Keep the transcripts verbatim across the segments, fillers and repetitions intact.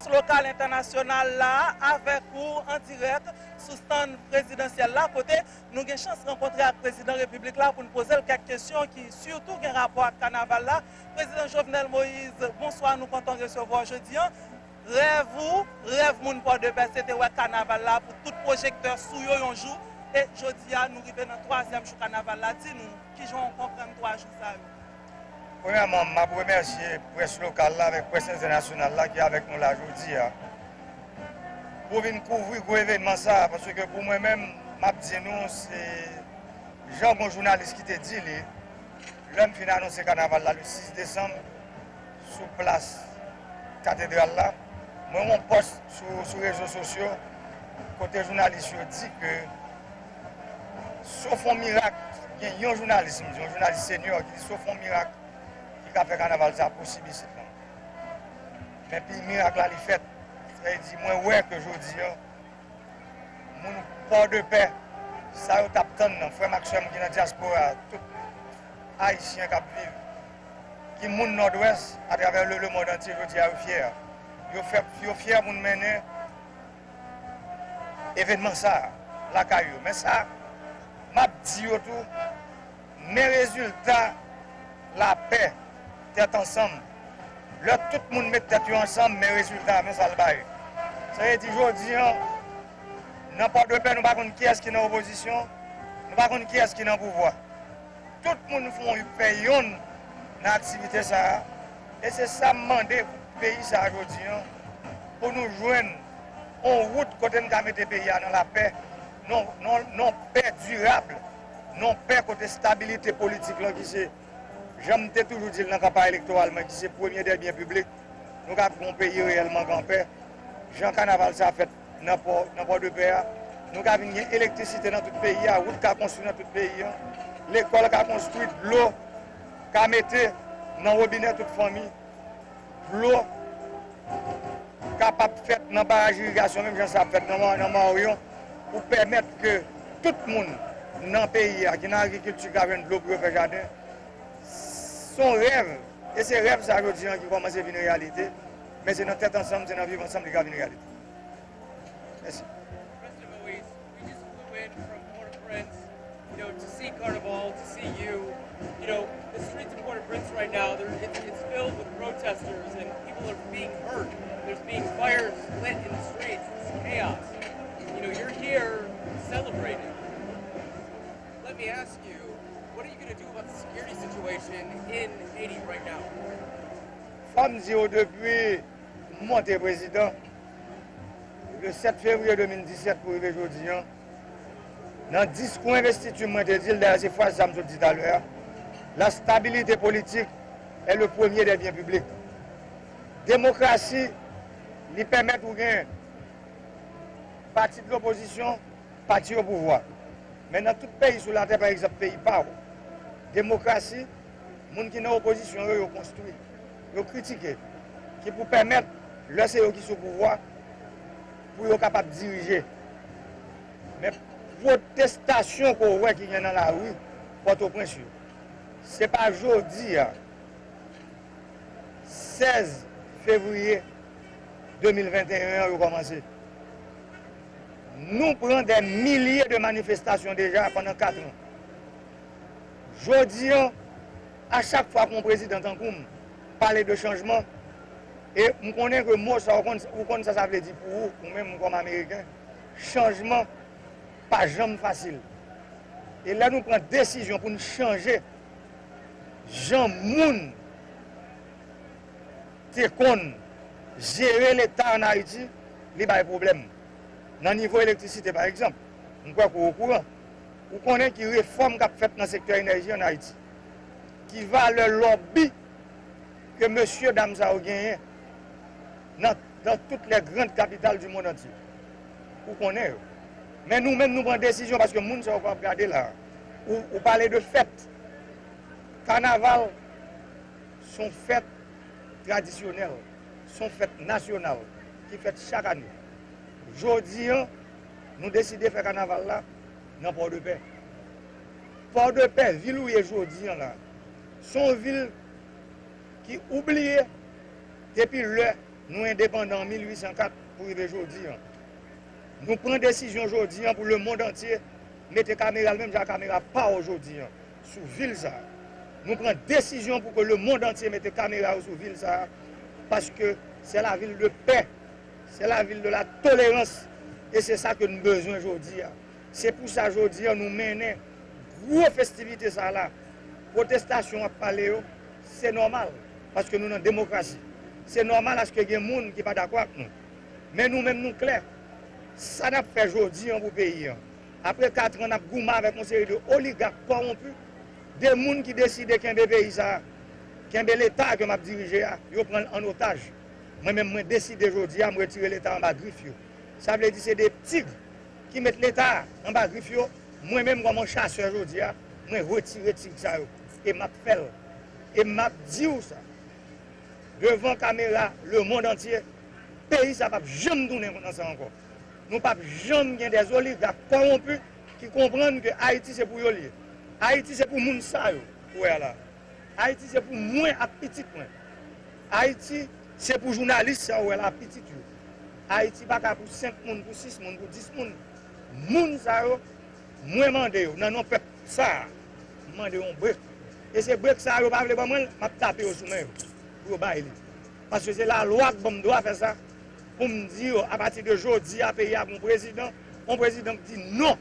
Lokal entènasyonal la avèk ou an dirèk sou stand prezidansyèl la, kote nou gen chans rankontre ak prezidan repiblik la pou n poze l kèk kesyon ki sitou gen rapò ak kanaval la. Prezidan Jovenel Moïse, bonswa, nou kontan resevwa w jodi a. Rèv ou, rèv moun Pòdepè, se te wè kanaval la pou tout pwojektè sou yo yon jou. E jodi a, nou rive nan twazyèm jou kanaval la. Di nou, kijan w konprann twa jou sa yo? Premyèman, m ap remèsye près lokal la avèk près entènasyonal la ki avèk nou la jodi a pou vin kouvri gwo evènman sa a, paske pou mwen menm, m ap di nou, se jan gon jounalis ki te di li, lè m fin anonse kanaval la le sis desanm, sou plas katedral la, mwen wè yon pòs sou, sou rezo sosyo, kote jounalis yo di ke sof yon mirak, gen yon jounalis, m di, yon jounalis senyò ki di sof yon mirak ki ka fè kanaval sa posib isit lan. Men pi mirak la li fèt. Sa vle di, mwen wè ke jodi a, moun Pòdepè, sa yo t ap tann nan, frè m ak sè m ki nan dyaspora, tout Ayisyen k ap viv, ki moun Nòdwès, atravè le, lemonn antye, jodi a, yo fyè. Yo fè, yo fyè pou n mennen evènman sa a lakay yo. Men sa, m ap di yo tou, men rezilta lapè, tèt ansanm, Lè tout moun met tèt yo ansanm, men rezilta, men sa l bay. Sa vle di, jodi an, nan Pòdepè, nou pa konn kiyès ki nan opozisyon, nou pa konn kiyès ki nan pouvwa. Tout moun fè yon, fè yonn nan aktivite sa a. E se sa m mande pou peyi sa a jodi an, pou nou jwenn yon wout kote n ka mete peyi a nan lapè, nan, nan, nan pè dirab, nan pè kote estabilite politik lan ki se, jan m te toujou di l nan kanpay elektoral mwen, ki se premye dè byen piblik, nou ka gen yon peyi reyèlman k anpè. Jan kanaval sa fèt nan pò, nan Pòdepè a, nou ka vin gen elektrisite nan tout peyi a, wout ka konstwi nan tout peyi a, lekòl ka konstwi, dlo ka mete nan wobinè tout fanmi, dlo kapab fèt nan baraj irigasyon, menm jan sa ap fèt nan, nan Maryon, pou pèmèt ke tout moun nan peyi a ki nan agrikilti ka jwenn dlo pou yo fè jaden. Se yon rèv, e se rèv sa jodi an ki kòmanse vin reyalite, men se nan tèt ansanm, se nan viv ansanm li ka vin reyalite. Mèsi. President Moise, we just flew in from Port-au-Prince, you know, to see Carnival, to see you. You know, the streets of Port-au-Prince right now, they're, it's, it's filled with protesters and people are being hurt. There's being fires lit in the streets. It's chaos. You know, you're here celebrating. Let me ask you, what are you going to do about the security situation in Haiti right now? Fò m di w, depi m monte prezidan, le sèt fevriye de mil disèt pou rive jodi an, nan diskou envestiti m, mwen te di l, dayè se fraz sa m sot di talè a, la stabilité politique est le premier des biens publics. Demokrasi, li pèmèt ou gen pati de lopozisyon, pati o pouvwa. Men nan tout peyi sou latè, pa egzanp, peyi pa w, demokrasi, moun ki nan opozisyon yo, yo konstwi, yo kritike, ki pou pèmèt, lè se yo ki sou pouvwa, pou yo kapab dirije. Men pwotestasyon ke w wè ki gen nan lari Pòtoprens yo, se pa jodi a, sèz fevriye de mil venteyen an, yo kòmanse. Nou pran dè milye de manifestasyon deja pandan kat an. Jodi an, a chak fwa ke yon prezidan tankou m pale de chanjman, e m konnen ke mo sa, ou konn, ou konn sa sa vle di pou ou, ou menm kòm Ameriken, chanjman pa janm fasil. E lè nou pran desizyon pou n chanje jan moun te konn jere Leta ann Ayiti, li bay pwoblèm. Nan nivo elektrisite, pa egzanp, m kwè ke w okouran. Ou konnen ki refòm k ap fèt nan sektè enèji ann Ayiti. Ki valè lòbi ke mesye dam sa yo genyen nan, dans toutes les grandes capitales du monde entier. Ou konnen yo. Men nou menm, nou pran desizyon paske moun sa yo k ap gade la. Ou, ou pale de fèt. Kanaval se yon fèt tradisyonèl, se yon fèt nasyonal ki fèt chak ane. Jodi an, nou deside fè kanaval la nan Pòdepè. Pòdepè, vil ou ye jodi an la, se yon vil ki oubliye depi lè nou endepandan an mil uit san kat pou rive jodi an. Nou pran desizyon jodi an pou lemonn antye mete kamera l menm jan ak kamera pa w jodi an sou vil sa a. Nou pran desizyon pou ke lemonn antye mete kamera yo sou vil sa a, paske c'est la ville de paix, c'est la ville de la tolérance, e se sa ke nou bezwen jodi a. Se pou sa jodi a nou mennen gwo festivite sa la. Pwotestasyon w ap pale yo, se nòmal, paske nou nan demokrasi. Se nòmal aske gen moun ki pa dakò ak nou. Men nou menm nou klè. Sa n ap fè jodi an pou peyi an. Apre kat an n ap goumen avèk yon seri de oligak kòwonpi, de moun ki deside kenbe peyi sa a, kenbe Leta ke m ap dirije a, yo pran l an otaj. Mwen menm mwen deside jodi a m retire Leta anba grif yo. Sa vle di se de tig ki met Leta anba grif yo. Mwen menm kòm yon chasè jodi a, mwen retire tig sa yo. E m ap fè l. E m ap di w sa. Devan kamera lemonn antye, peyi sa p ap janm tounen nan sa ankò. Nou p ap janm gen dè oligak kòwonpi ki konprann ke Ayiti se pou yo l ye. Ayiti se pou moun sa yo ou wè a la. Ayiti se pou mwen ak pitit mwen. Ayiti se pou jounalis sa ou wè la ak pitit yo. Ayiti pa ka pou senk moun, pou sis moun, pou dis moun. Moun sa yo, mwen mande yo, nan non pèp sa a, m mande yo yon brek. E se brek sa a yo pa vle ban mwen l, m ap tape yo sou men yo, pou yo bay li. Paske se lalwa k ban m dwa fè sa, pou m di yo, apati de jodi a, peyi a gon prezidan, yon prezidan k di non.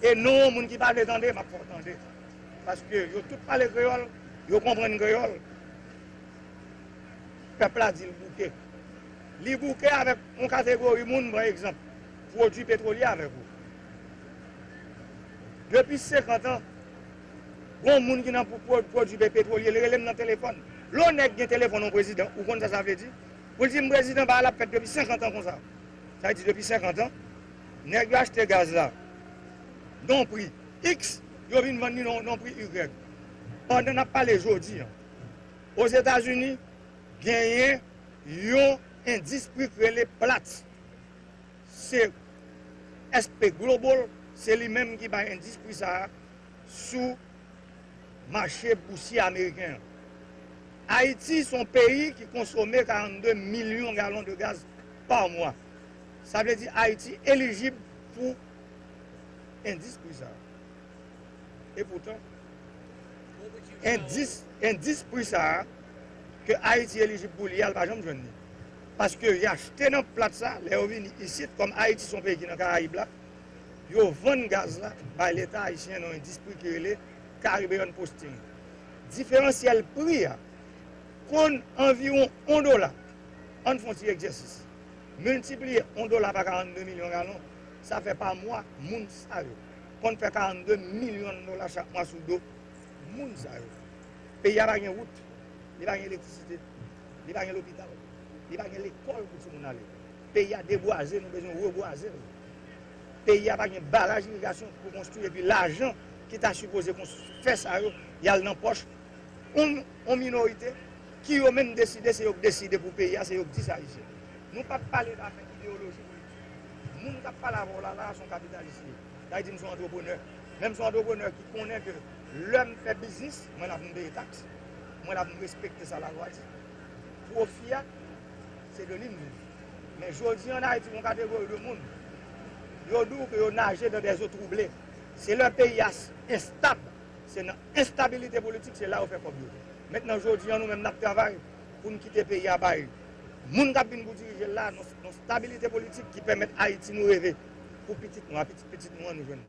E non yon moun ki pa vle tande, m ap fè w tande. Paske yo tout pale kreyòl, yo konprann kreyòl. Pèp la di l bouke. Li bouke avèk yon kategori moun, pran egzanp, pwodui petwolye avèk ou. Depi senkant an, gon moun ki nan pwo-, pwo-, pwodui pe-, petwolye, li rele m nan telefòn. Lè yon nèg gen telefòn yon prezidan, ou konn sa sa vle di? Pou l di m prezidan, bagay la ap fèt depi senkant an konsa. Sa vle di depi senkant an, nèg yo achte gaz la nan yon pri X, yo vin vann li nan nan yon pri Y. Pandan n ap pale jodi a, Ozetazini, genyen yon endis pri k rele Platts. Se S P Global, se li menm ki bay endis pri sa a sou mache bousye ameriken an. Ayiti se yon peyi ki konsome karannde milyon galon de gaz pa mwa. Sa vle di Ayiti elijib pou endis pri sa a. Epoutan, endis, endis pri sa a ke Ayiti elijib pou li a, l pa janm jwenn li. Paske y achte nan Platts sa, lè yo vini isit, kòm Ayiti se yon peyi ki nan Karayib la, yo vann gaz la bay Leta ayisyen nan yon endis pri ki rele Caribbean Posting. Diferansyèl pri a konn anviwon yon dola. Ann fè yon ti egzèsis. Miltipliye yon dola pa karannde milyon galon, sa fè pa mwa, moun sa yo konn fè karannde milyon dola chak mwa sou do moun sa yo. Peyi a pa gen wout, li pa gen elektrisite, li pa gen lopital, li pa gen lekòl pou timoun ale. Peyi a debwaze, nou bezwen rebwaze l. Peyi a pa gen baraj irigasyon pou konstwi, epi lajan ki ta sipoze konst-, fè sa yo, y al nan pòch yon, yon minorite ki yo menm deside, se yo k deside pou peyi a, se yo k di sa Ayisyen. Nou p ap pale afè ideyoloji politik. Moun k ap pale avè w la, la a, se yon kapitalis li ye. Sa vle di m se yon antreprenè. Men m se yon antreprenè ki konnen ke lè m fè biznis, mwen la pou m peye taks, mwen la pou m respekte sa lalwa di. Pwofi a, se de li m viv. Men jodi an Ayiti, gon kategori de moun, yo di w ke yo naje dans des eaux troublées. Se lè peyi a s-, enstab, se nan enstabilite politik, se la yo fè kòb yo. Mentnan, jodi an, nou menm n ap travay pou n kite peyi a bay moun k ap vin pou dirije l la, nan, nan stabilite politik ki pèmèt Ayiti nou reve pou pitit nou a, pitit pitit nou an, nou jwenn.